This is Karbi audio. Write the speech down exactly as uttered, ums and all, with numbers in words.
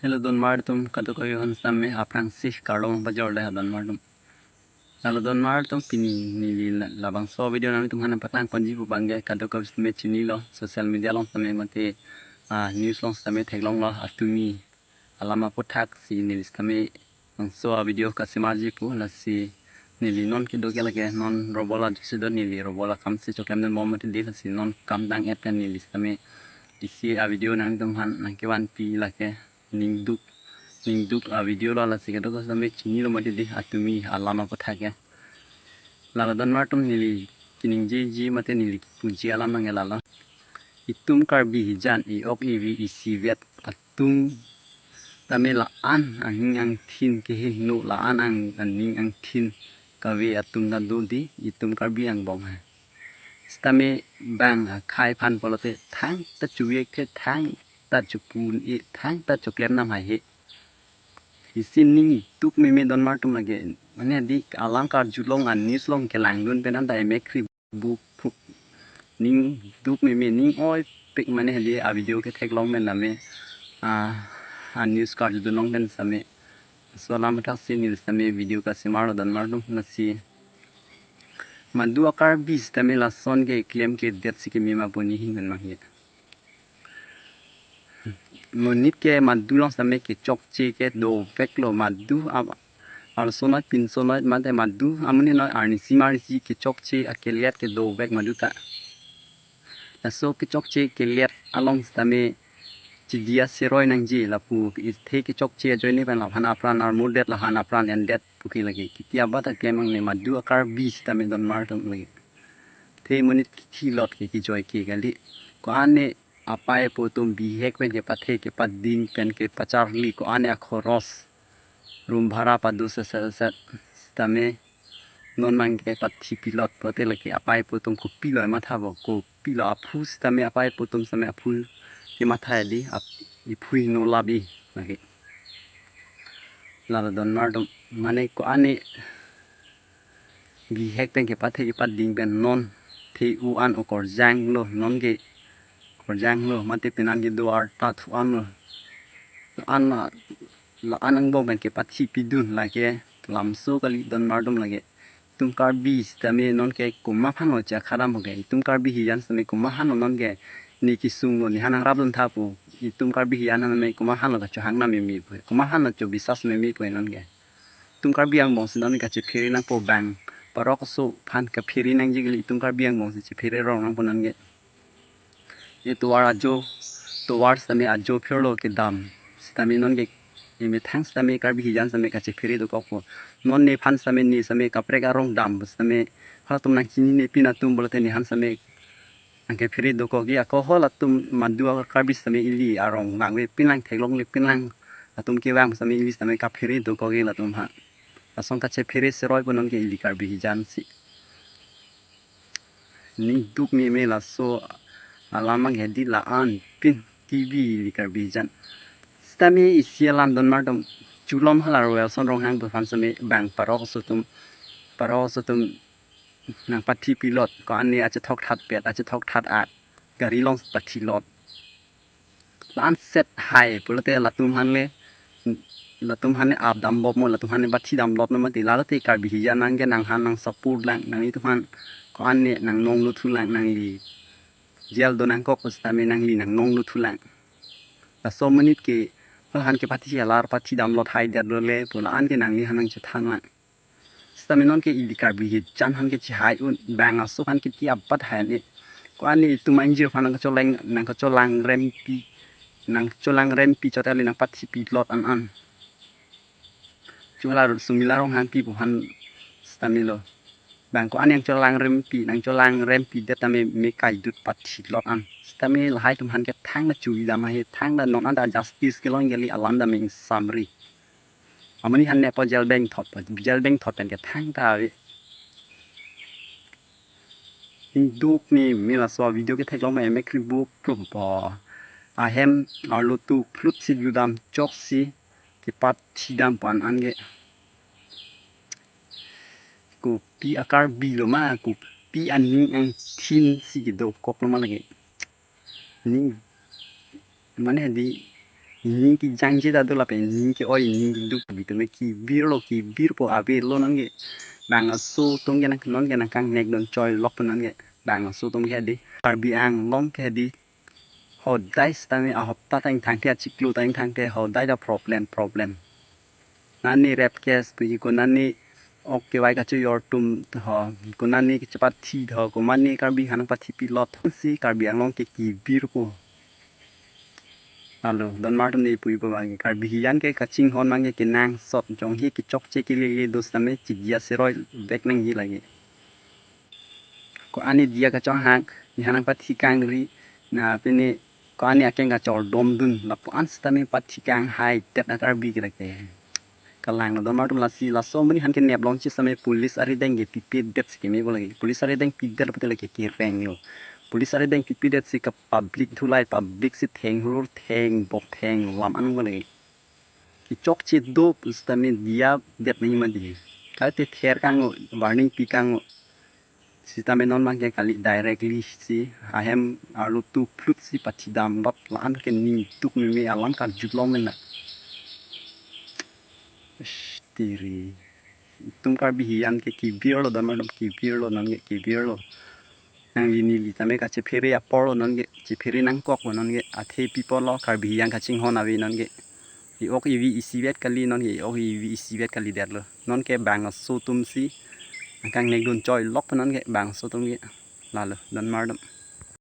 Hello donmar atum, kadokave aphan sitame aphrangsi kardom pajor le donmar atum. Hello donmar atum, pini neli la-, labangso video nanglitum aphan nangpaklang ponji pu abangke kadokave sitame chinilo, social media along sitame mate, ah, news along sitame theklonglo, Atumi alam aphuthak si neli sitame labangso a-video kasemarji pu, lasi neli non kedo ke lake non robol ajoksi do, neli robol akam si choklem den bom mati di, lasi non kam dang-et kan neli sitame isi a-video nanglitum aphan nangkevanpi lake ningduk, ningduk a-video lo, lasi kadokave sitame chinilo mati di, Atumi alam aphuthak ke. Lalo donmar atum, neli keningjeji mate neli kipuji alam abangke lalo. Itum Karbi hijan, i-ok ivi isivet atum tame la-an aning angthin kehingno, la-an ang aning angthin kave atum ta do di itum Karbi angbong he. Sitame bang akhei aphan pulote thangta chuvek the, thangta chupu-un-e, thangta choklem nam haihe. Isi ningduk meme donmar atum lake. Mane di alam karjulong a-news along kelangdun pen anta emekri buk phuk. Ningduk meme, ning oipik mane di a-video ketheklong pen tame, ah, a-news karjudun long pen sitame. Laso alam aphuthak si neli sitame video kasemarlo donmar atum, lasi madu a-Karbi sitame lason keklem kedet si keme ma pu neli hin pen manghe. Monit ke madu along sitame kechokche ke doveklo, madu a-, arlosonoi pinsonoi mate madu amonit noi arnisi marnisi kechokche akelet ke dovek madu ta. Laso kechokche kelet along sitame chidi aseroi nangji, lapu ithe kechokche ajoine pen laphan apran armudet, laphan apran endet pu ke lake. Kiti abat ta klem nangne, madu a-Karbi sitame donmar atum lake. The monit kithilot ke kijoi ke kali. Ko-an ne apai apo atum bihek pen kepathe kepading pen kepacharli, ko-an ne akhoros, room bhara pado se se se sitame non abangke pathi pilot pulote lake apai apo atum kopilo matha bo, kopilo aphu sitame apai apo atum sitame aphu kematha di ap-, iphu hingno labi lake. Lalo donmar atum, mane ko-an ne bihek pen kepathe kepading pen non the-u an okorjanglo, non ke korjanglo, mate penang kedo arta thu-anlo. La-an la, la-an angbong pen kepathi pidun lake, lamso kali donmar atum lake. Itum Karbi sitame non ke komat aphanlo chakharam ho ke. Itum Karbi hijan sitame komat aphanlo non ke ne kesunglo, nephan nangrapdun tha pu. Itum Karbi hijan sitame komat aphanlo kachohang nam meme pu, komat aphanlo chobisas meme pu non ke. Itum Karbi angbong si non kachephere nangpo, bang parok aso aphan kaphere nangji kali, itum Karbi angbong si chephere rong nangpo non ke. Itovar ajo, tovar sitame ajo phirlo kedam. Sitame non ke emethang sitame Karbi hijan sitame kachephere dokokpo. Non nephan sitame, ne sitame kaprek arong dam sitame, halatum nangchinine pin atum pulote nephan sitame nangkephere dokokji, ako halatum madu a-Karbi sitame ili arong vangve pinlang, theklongle pinlang atum kevang sitame ili sitame kaphere dokokji latum ha. Lason kachephere seroi pu non ke ili Karbi hijan si. Ningduk meme laso alam abangke di, la-an pin kibi ili Karbi hijan. Sitame isi alam donmar atum, chulom hala Welson Ronghang pu aphan sitame bang parok aso atum, parok aso atum nangpathi pilot, ko-an ne achethok thatpet, achethok that at gari along pathilot. La-an set hai pulote latum aphan le, latum aphan le ap dambomlo, latum aphan le pathi damlotlo mati, lalote Karbi hijan nangke nangphan nang support lang, nanglitum aphan ko-an ne nangnong luthu lang, nangli jail do nangkok sitame nangli nangnong luthu lang. Laso monit ke halahan kepathi alar pathi damlot haidetlo le pu la-an ke nangliphan nangchethan lang. Sitame non ke ili Karbi hijan aphan ke chihai un, bang aso aphan ke ti abat hai ne. Ko-an ne itum angjir aphan nangkacholang, nangkacholang rempi, nangcholang rempi chot ali nangpathi pilot an an. Chula Sumila Ronghangpi pu aphan sitame lo. Bang ko-an nangcholang rempi, nangcholang rempi det tame me kaidut pathilot an. Sitame lahai atum aphan ke thangta chuvidam ahe, thangta non anta justice kelong kali alam ta me ingsamri. Amonit aphan nepo jail bengthot, jail bengthot pen ke thangta ave. Ningduk meme laso video ketheklong ma emek ribuk prum po. Ahem arlo tu phlut si judam chok si kepathi dam pu an an ke. Kopi a-Karbi lo ma, kopi aning angthin si kedokok lo ma lake. Ning mane di Ning kejangje ta do lapen ning ke-oi ning keduk bi tame kebirlo, kebirpo avelo nonke. Bangso atum ke nang, nonke nangkangnek dun choilokpo nonke. Bangso atum ke dei. Karbi Anglong ke dei. Hodai sitame ahopta ta ingthangthe, achiklo ta ingthangthe, hodai ta problem, problem. Nani rape case puji, konani ok kevai kachojor atum ho, konani kechepathi ho, konani Karbi hanang pathi pilot si Karbi Anglong ke kebirpo. Alo, don mar atum ne puipo bagi, Karbi hijan ke kachinghon abang ke kenangsot, jongsi kechokche kelele do sitame chidia seroi vek nangji lake. Ko-an diya kachonghang, ne hanang pathi kangri, na pine ko-an akeng kachordom dun, lapu-an sitame pathi kanghaidet a Karbi ke lake. Kalang lo don mar atum, lasi laso amonit aphan kenep longji sitame police arideng ke pipedet si keme bo lake. Police arideng pidet lapu te lake kereng lo. Police arideng pipedet si ke public thulai, public si theng hulur, theng bok, theng lam an bo lake. Kechokche do pu sitame diyadet nangji ma dei. Kalite ther kang-o, warning pi kang-o. Sitame non abang ke kali, directly si ahem arlo tu phlut si pathi dam bap, la-an ke ning duk meme, alam karjulong mena. Ish, tiri. Itum Karbi hijan ke kebirlo, don mar atum, kebirlo, nonke kebirlo. Nangli neli tame kachephere aporlo nonke, chephere nangkoklo nonke, athe pi apotlo, Karbi hijan kachinghon ave nonke. E-ok evi isivet kali nonke, e-ok evi isivet kalidetlo. Nonke bangso atum si nangkangnek dun choilokpo nonke, bangso atum ke. Lalo, don mar atum.